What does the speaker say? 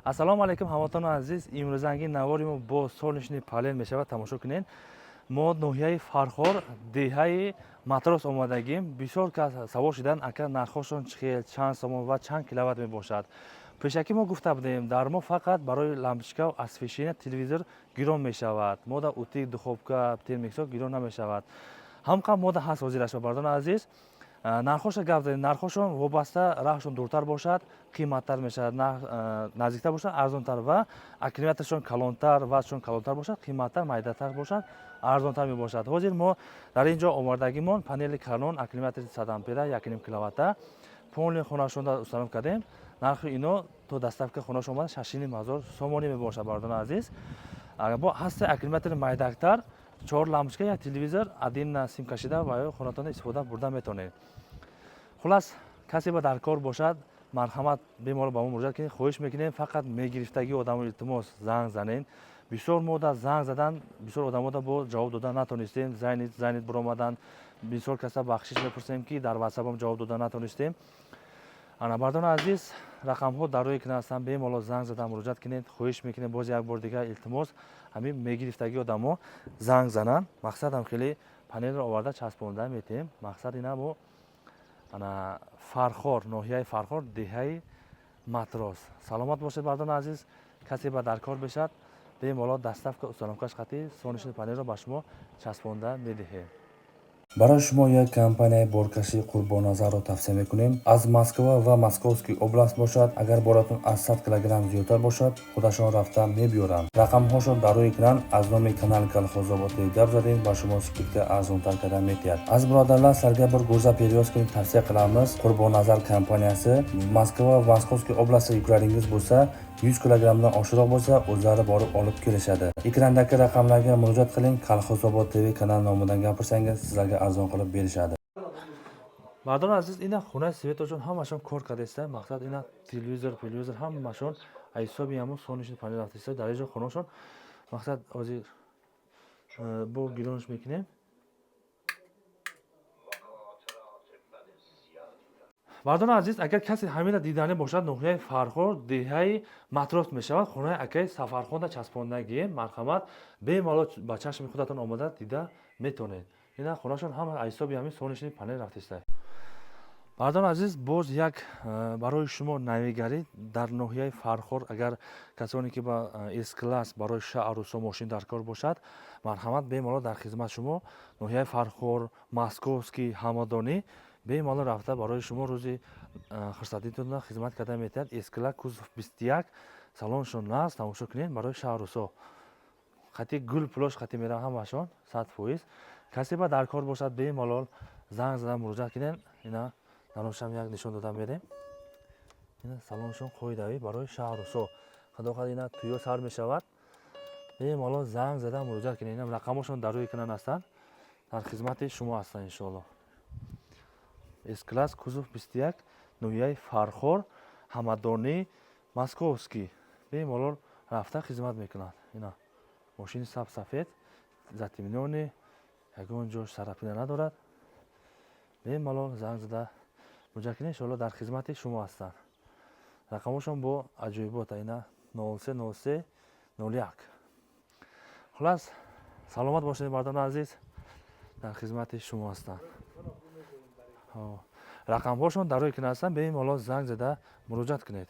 Ассалому алайкум, ҳамватанони азиз. Имрӯзанги навори мо бо солнечный панел мешавад. Тамошо кунед, мо ноҳияи Фархор, деҳаи Матрос омадагим. Бисёр кас савол шидан: ака, нархҳошон чӣ хел, чанд сомон ва чанд киловатт мебошад? Пешакӣ мо гуфта будем, дар мо фақат барои лампочка, освещение, телевизор гирон мешавад. Мода утюг, духовка, термиксо гирон намешавад. Ҳамқа мода ҳаст ҳозираш. Бардони азиз, нархҳоша гап задем. Нархҳошон вобаста, раҳшон дуртар бошад, қиматтар мешавад, наздиктар бошад, арзонтар. Ва аккумуляторшон калонтар, вазншон калонтар бошад, қиматтар, майдатар бошад, арзонтар мебошад. Ҳозир мо дар ин ҷо овардагимон панели калон, аккумулятори 100 ампера, 1,5 киловатта. Полный хонашонда установка кардем. Нархи ино то доставка хонаш омада 6,5 ҳазор сомонӣ мебошад, бардони азиз. Бо ҳасти аккумулятори майдактар, чор лампочка, як телевизор, один сим кашида ва ё хонатон истифода бурда метавонед. Хулас, касе ба дар кор бошад, марҳамат, бемалол ба мо муроҷиат кунед. Хоҳиш мекунем, фақат мегирифтагӣ одамо, илтимос, занг занед. Бисёр мода занг задан, бисёр одамода бо ҷавоб дода натонистем. Занят, занят буромадан. Бисёр каса бахшиш мепурсем, ки дар ватсапам ҷавоб дода натонистем. Ана, бардони азиз, рақамҳо дар рӯи экран ҳастанд, бемалол занг зада муроҷиат кунед. Хоҳиш мекунем, боз як бор дигар илтимос, ҳамин мегирифтагӣ одамо занг зананд. Мақсадам хеле панелро оварда часпонда метиҳем. Мақсад ина мо ана Фархор, ноҳияи Фархор, деҳаи Матрос. Саломат бошед, бардони азиз. Касе ба дар кор бешад, бемалол доставка, установкаш қатӣ солнечный панелро ба шумо часпонда медиҳем. Барои шумо як компанияи боркашии Қурбонназарро тавсия мекунем. Аз Москва ва Московский область бошад, агар боратон аз 100 килограмм зиёдтар бошад, худашон рафта мебиёранд. Рақамҳошон дар рӯи экран. Аз номи канали Колхозобод гап задем, ба шумо скидка арзонтар карда метиҳад. Аз бародарlar, sizlarga bir грузоперевозкани tavsiya qilamiz. Qurbonnazar kompaniyasi. Moskva va Московский областga yuklaringiz bo'lsa, 100 kilogrammdan oshiqroq bo'lsa, o'zlari borib olib kelishadi. Ekrandagi raqamlarga murojaat qiling. Kolxozobod TV kanali nomidan gapirsangiz, sizlarga arzon qilib berishadi. Мардони азиз, ина хонаи светошон ҳамашон кор кардааста. Мақсад, ина телевизор, телевизор ҳамашон ҳисоби ҳамон солнечный панел рафтааста. Дар ин ҷо хонашон, мақсад, ҳозир бо гиронш мекунем. Мардони азиз, агар касе ҳамина диданӣ бошад, ноҳияи Фархор, деҳаи Матрос мешавад. Хонаи акаи Сафархонда часпондагием. Марҳамат, бемалол ба чашми худатон омода дида метавонед. Ина хонашон ҳама ҳисоби ҳамин солнечный панел рафтааста. Мардони азиз, боз як барои шумо навигарӣ дар ноҳияи Фархор. Агар касоне ки ба С-класс барои шаҳрусо мошин дар кор бошад, марҳамат, бемалол дар хизмат шумо. Ноҳияи Фархор, Московский, Ҳамадонӣ, бемалол рафта барои шумо рӯзи хурсандитонро хизмат карда метиҳад. С-класс, кузов 21, салоншон наст, тамошо кунед. Барои шаҳрусо қати гул пулош қати меравад ҳамашон 100%. Касе ба дар кор бошад, бемалол занг зада муроҷиат кунед. Ина дароншам як нишон дода мерем. Ина салоншон қоидавӣ, барои шаҳрусо. Худо хоҳад, ина туё сар мешавад. Бемалол занг зада муроҷиат кунед. Ина рақамошон дар рӯи экран ҳастанд, дар хизмати шумо ҳастанд, иншоалло. С-класс, кузов 21, ноҳияи Фархор, Ҳамадонӣ, Московский, бемалол рафта хизмат мекунад. Ина мошини саб сафед, затемнённый, ягон ҷош царапина надорад. Бемалол занг зада муроҷиат кунед, иншоалло дар хизмати шумо ҳастанд. Рақамошон бо аҷоибот, ина 03 03 01. Хулас, саломат бошед, мардони азиз, дар хизмати шумо ҳастанд. Рақамҳошон дар рӯи экран ҳастанд, бемалол занг зада муроҷиат кунед.